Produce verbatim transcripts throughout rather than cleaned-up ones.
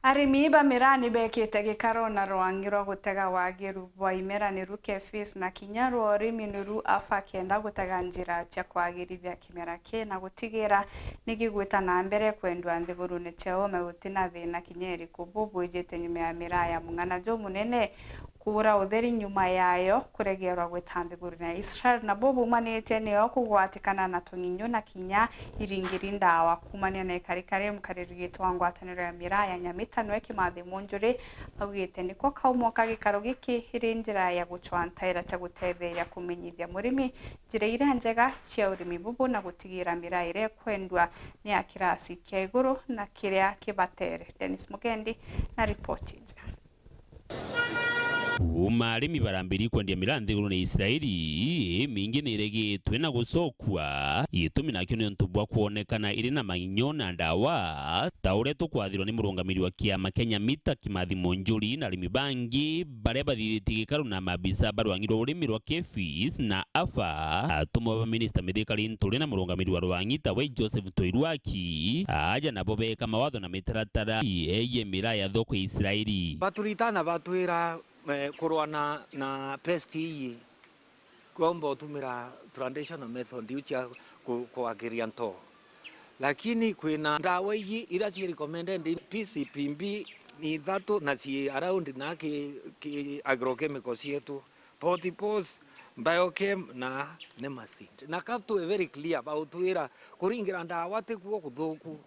Arimi ba miraa ni beekite gikaro na rwangi rwa gutega wagiru bwa imera niru KEPHIS na kinya rwa urimi niru AFA kenda gutega njira cia kwagirithia kimera kii na gutigira ni gigwita na mbere kwendwa nthigurune cia ume guti na thina kinya iriku. Buu bwijite nyuma ya miraa ya mung'ana jumunene kuura utheri nyuma yayo kuregerwa gwita nthigurune ya Israel, na buu buumanitie niyo kugwatikana na tung'inyu na kinya iringiri ndawa. Kuumania na ikarikari, mukariri giti wa ngwataniro ya miraa ya Nyamita niwe Kimathi Munjuri augite niko kaumo ka gikaro giki iri njira ya gucwa ntaira cia gutetheria kumenyithia murimi njira iria njega cia urimi bubu na gutigira miraa iria ikwendwa ni ya kirasi kia iguru na kiria kibatere. Dennis Mugendi na ripoti iji. Kuuma arimi barambirie kwendia miraa nthigurune ya Israeli, imingi ni iregitwe na gucokua. Gitumi nakio ni untu bwa kwonekana iri na mang'inyo na ndawa, ta uria tukwathirwa ni murungamiri wa kiama kia Nyamita Kimathi Munjuri na arimi bangi baria bathithitie gikaro na maabisa ba rwangi rwa urimi rwa KEPHIS na AFA, atumwa ba minista Mithika Linturi na murungamiri wa rwangi tawe Joseph Toirwaki, aja nabo beeka mawatho na mitaratara yegie miraa ya thoko ya Israeli. Baturita na batwira, eh, kurwa na, na pest iyi, kwomba utumira traditional method iu cia ku-, kwagiria ntoo. Lakini kwina ndawa iji ira ci recommended ni P C P B ni ithatu na ci around na ki, ki agrochemical cietu. Potipos, Biochem na Nemaseed. Na ka twi very clear, bautwira kuringira ndawa ti kuo kuthuku.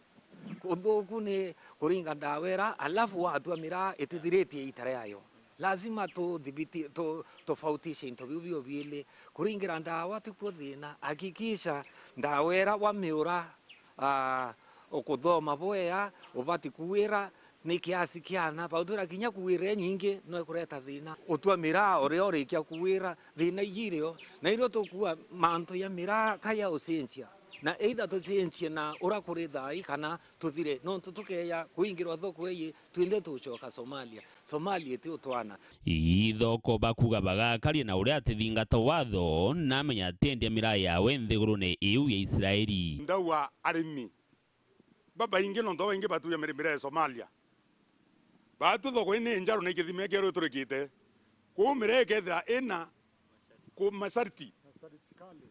Kuthuku ni kuringa ndawa ira, alafu watua miraa itithiritie iita riayo. Lazima tudhibiti, tu-, tofautishe into biu bio biili. Kuringira ndawa ti kuo thina. Hakikisha ndawa ira wamiura, ah, ukuthoma bwea, ubati kuira, ni kiasi kiana, bautwira kinya kuwira inyingi no ikureta thina. Utua miraa uria urikia kuwira, thina iji irio, na irio tukua mantu ya miraa ka ya ucenjia. Na either tucenjie na uria kuri thaa ii kana tuthire, nontu tukeeja kuingirwa thoko iji, twinthe tucoka Somalia. Somalia iti utwana. Ithoko bakuga bagakaria na uria atithingata watho, namenya atendia miraa yawe nthigurune iu ya Israeli. Ndauga arimi babaingi, nontu babaingi batuya miri-, miraa ya Somalia. Baatu thoko ii ni njaru na ikithimi kieru iturikite. Kwou miraa ikethira ina ku-, masharti.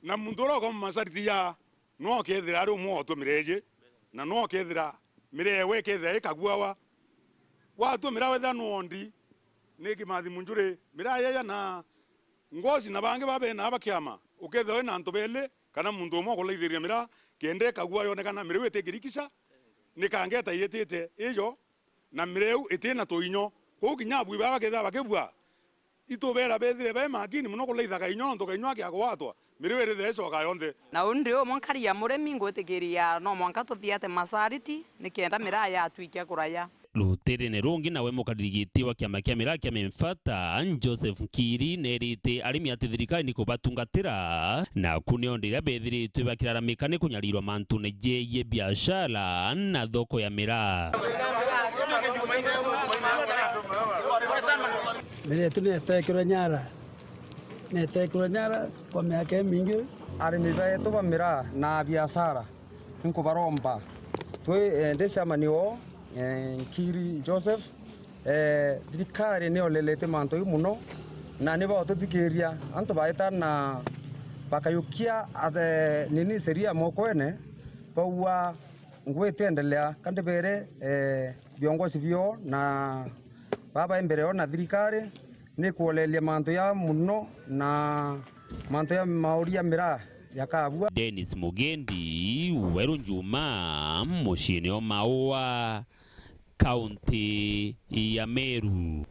Na muntu uria ukoma masharti ja, no kethira ari umwe otua miraa iji, na no kethira miraa ewe ikethira ikaguawa. Watua miraa wethira nwondi, ni Kimathi Munjuri, miraa yeja na Ngosi na bangi babena ba kiama, ukethirwa wina antu beli kana muntu umwe ukulaithiria miraa, kenda ikagua yonekana miriu itikirikisha, ni kangeta yitite ijo, na miriu itina tuinyo. Kwou kinya abui baa bakethira bakibua, itubera bethire bai makini mono kulaitha kainyo, nontu kainyo akiagwatwa, miriu irithira icoka yonthe. Na uu ndi umwe nkari ya murimi, ngwitikiria no mwanka tuthiate masharti, nikenda miraa yatwikia kuraya. Rutirine rungi, nawe mukariri giti wa kiama kia miraa kia Memfata, Joseph Nkiri, nerite arimi ati thirikari ni kubatungatira, naku nio ndiria bethiritwe bakiraramika ni kunyarirwa mantune jegie biashara na thoko ya miraa. Miraa yetu ni yetekirwe nyara, ni yetekirwe nyara kwa miaka imingi. Arimi betu ba miraa na biashara, inkubaromba twi, eh, ndi chairman woo, eh, Nkiri Joseph, eh, thirikari ni olelete mantu jau mono, na ni baututhikiria antu baita na bakayukia athe nini sheria mokoene, baua ngui itiendelea, ka ndibere, eh, viongozi bio na baba imbere yo na thirikari, ni kuolelia mantu ya mono na mantu ya mauri ya miraa yakabua. Dennis Mugendi, Weru Njuma, muciini o Maua, kaunti ya Meru.